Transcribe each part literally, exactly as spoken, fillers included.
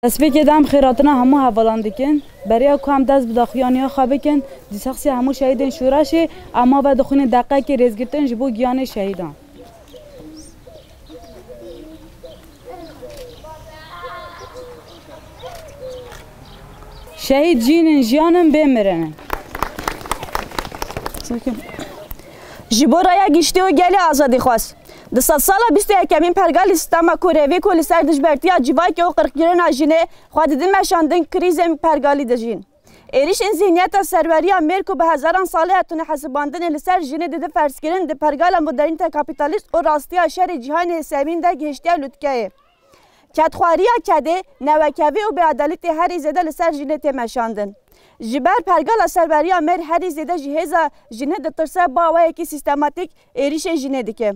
Destpêkê de em xêratina hemû hevalan dikin. Beriya ku em dest bi daxuyaniya xwe bikin, dîsa qisê hemû şehîdên şoreşê, em ava dixwînin deqekê rêzgirtin ji bo giyanê şehîdan. Şehîd jîn in, jiyan in, bê mirin in. Ji bo raya giştî û gelê azadîxwaz. Di sedsala bîst û yekemîn pergalî sîstema ku rêvî ku li ser dijbertiya civakê û qirkirina jinê xwe didin meşandin, krîzên pergalî dijîn. Êrîşên zîhniyeta serweriya mêr ku bi hezaran sal e hatine hesibandinê li ser jinê didin ferzkirin di pergala modernîte kapîtalîst û rastiya şerê cîhanê sêyemîn de gihiştiye lûtkeyê. Kedxwariya kedê, newekevî û bêedalîtê herî zêde li ser jinê tê meşandin. Ji ber pergala serweriya mêr herî zêde ji hêza jinê ditirse, bi awayekî sîstematîk êrîşên jinê dike.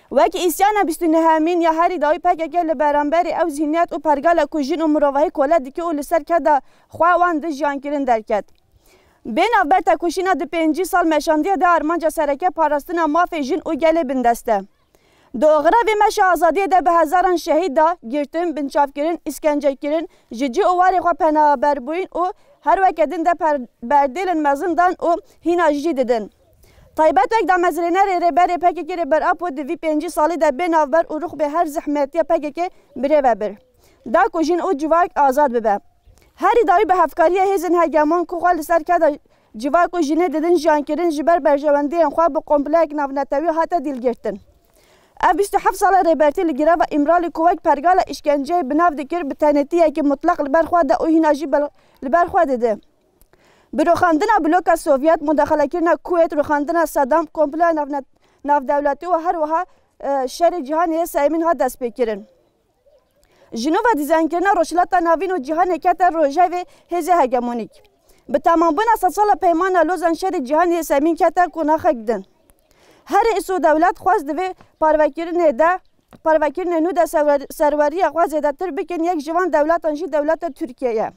Wek îsyana bîst û nehemîn ya herî dawî P K K li beramberî ew zîhniyet û pergala ku jin û mirovahî kole dike û li ser keda xwe wan di jiyankirin derket. Bê navber tekoşîna di pêncî sal meşandiye de armanca sereke parastina mafê jin û gelê bindest e. Di oxira vê meşa azadiyê de bi hezaran şehîd da, girtin, binçavkirin, îskencekirin, ji cî û warê xwe penaberbûyîn û her weke din de per-, berdêlên mezin dan û hîna jî didin. Taybet wek damezrênerê rêberê P K K Rêber Apo di vî pêncî salî de bê navber û ruxmê her zehmetiya P K K birêve bir. Da ku jin û civak azad bibe. Herî dawî bi hevkariya hêzên hegemon ku xwe li ser keda civak û jinê didin jiyan kirin, ji ber berjewendiyên xwe bi kompleyek navnetewî hate dîlgirtin. Ev bîst û heft sala Rêbertî li girava Îmralî ku wek pergala îşkenceyê bi nav dikir, bi tenêtiyekî mutlaq li ber xwe de û hîna jî bel-, li ber xwe dide. Bi rûxandina bloka Sovyet, mudaxalekirina Kuweyt, rûxandina Sedam, komploya navne-, navdewletî û her wiha, e, şerê cîhanê yê sêyemîn hat destpêkirin. Ji nû ve dîzaynkirina Rojhilata Navîn û cîhanê kete rojevê hêzê hegemonîk. Bi temambûna sedsala Peymana Lozan şerê cîhanê yê sêyemîn kete qonaxek din. Herê îso dewlet xwest divê parvekirinê de, parvekirinê nû de serwer-, serweriya xwe zêdetir bikin, yek ji van dewletan jî dewleta Tirkiyê ye.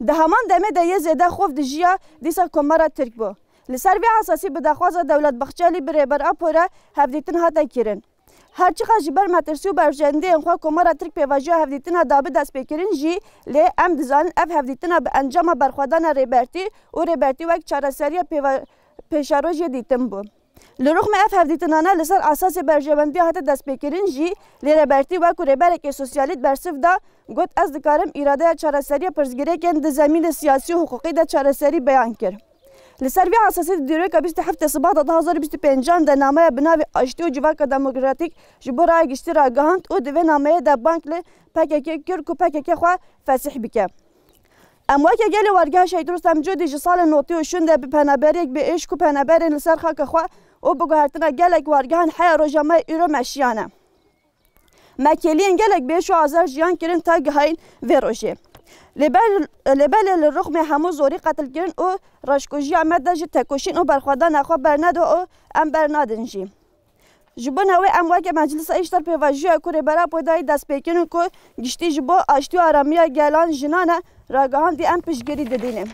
Di heman demê de yê zêde xov dijiya dîsa Komara Tirk bû. Li ser vê esasî bi daxwaza Dewlet Bahçelî bi Rêber Apo re hevdîtin hate kirin. Her çiqas ji ber metirsî û berjewendiyên xwe Komara Tirk pêvajoya hevdîtina dabi destpêkirin jî, lê em dizanin ev hevdîtina bi encama berxwedana Rêbertî û Rêbertî wek çareseriya pêva-, pêşerojê dîtin bû. Li rûxmê ev hevdîtinane li ser esasê berjewendiya hate destpêkirin jî, lê Rêbertî wek ku rêberekê sosyalîst bersiv da, got, ez dikarim îradeya çareseriya pirsgirêkên di zemînê siyasî û hiqûqî de çareserî beyan kir. Li ser vê esasî di dîroka bîst û heftê Sibata du hazar û bîst û pêncan de nameya bi navê Aştî û Civaka Demokratîk ji bo raya giştî ragihand û di vê nameyê de bang li P K K kir ku P K K xwe fesîh bike. Em weke gelê Wargeha Şehîd Rustem Cûdî ji salên notî û şûn de bi penaberiyek bi êş ku penaberên li ser xaka xwe û bi guhertina gelek wargehan heya roja me îro meşiyane. Me kêliyên gelek bi êş û azar jiyan kirin ta gihayîn vê rojê. Lê bel-, lê belê li rûxmê hemû zorî qetilkirin û reşkujiya me de ji tekoşîn û berxwedana xwe bernede û em bernadin jî. Ji bo newê em weke Meclisa Îştar pêvajoya ku Rêber Apo dayî destpêkirin ku giştî ji bo aştî û aramiya gelan jinan e, ragihandî em piştgirî didînin.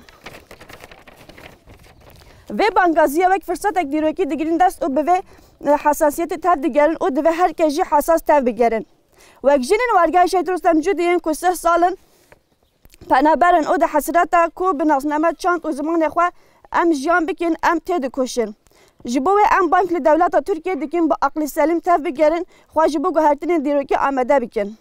Vê bangaziyê wek firsetek dîrokî digirin dest û bi vê, e, hesasiyetê tev digerin û divê her kes jî hesas tev bigerin. Wek jinên Wargeha Şehîd Rustem Cûdî yên ku sih sal in penaber in û di hesreta ku bi nasname, çand û zimanê xwe em jiyan bikin, em têdikoşin. Ji bo wê em bang li dewleta Tirkiyê dikin bi aqlî selîm tev bigerin, xwe ji bo guhertinên dîrokî amade bikin.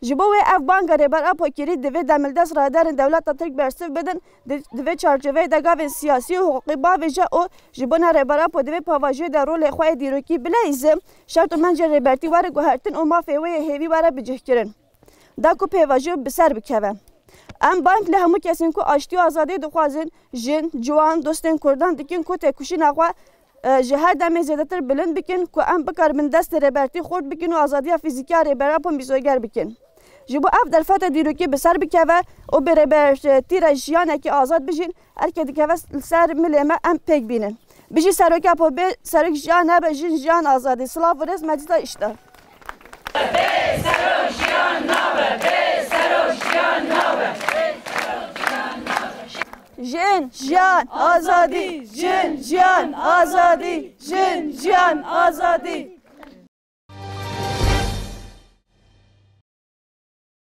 Ji bo wê ev banga Rêber Apo kirî divê demildest rayedarên dewleta Tirk bersiv bidin, di, di vê çarçoveyê de gavên siyasî û hiqûqî bavêje û ji bona Rêber Apo di vê pêvajoyê de rolê xwe yê dîrokî bileyîze, şert û mencên Rêbertî were guhertin û mafê wê yê hêvî were bicihkirin. Da ku pêvajo bi ser bikeve. Em bang li hemû kesên ku aştî û azadiyê dixwazin, jin, ciwan, dostên Kurdan dikin ku têkoşîna xwe, e, ji her demê zêdetir bilind bikin ku em bikaribin destê Rêbertî xurt bikin û azadiya fîzîkî ya Rêber Apo mîzoger bikin. Ji bo ev derfeta dîrokî bi ser bikeve û bi Rêbertî re jiyanekî azad bijîn, erkê dikeve li ser milê me, em pêk bînin. Bijî Serok Apo, bê serok jiyan nebe, jin jiyan azadî. Silav û rêz Meclisa Îştar. Bê serok jiyan nabe, bê serok jiyan nabe. Jin, jiyan, azadî, jin, jiyan, azadî, jin, jiyan, azadî.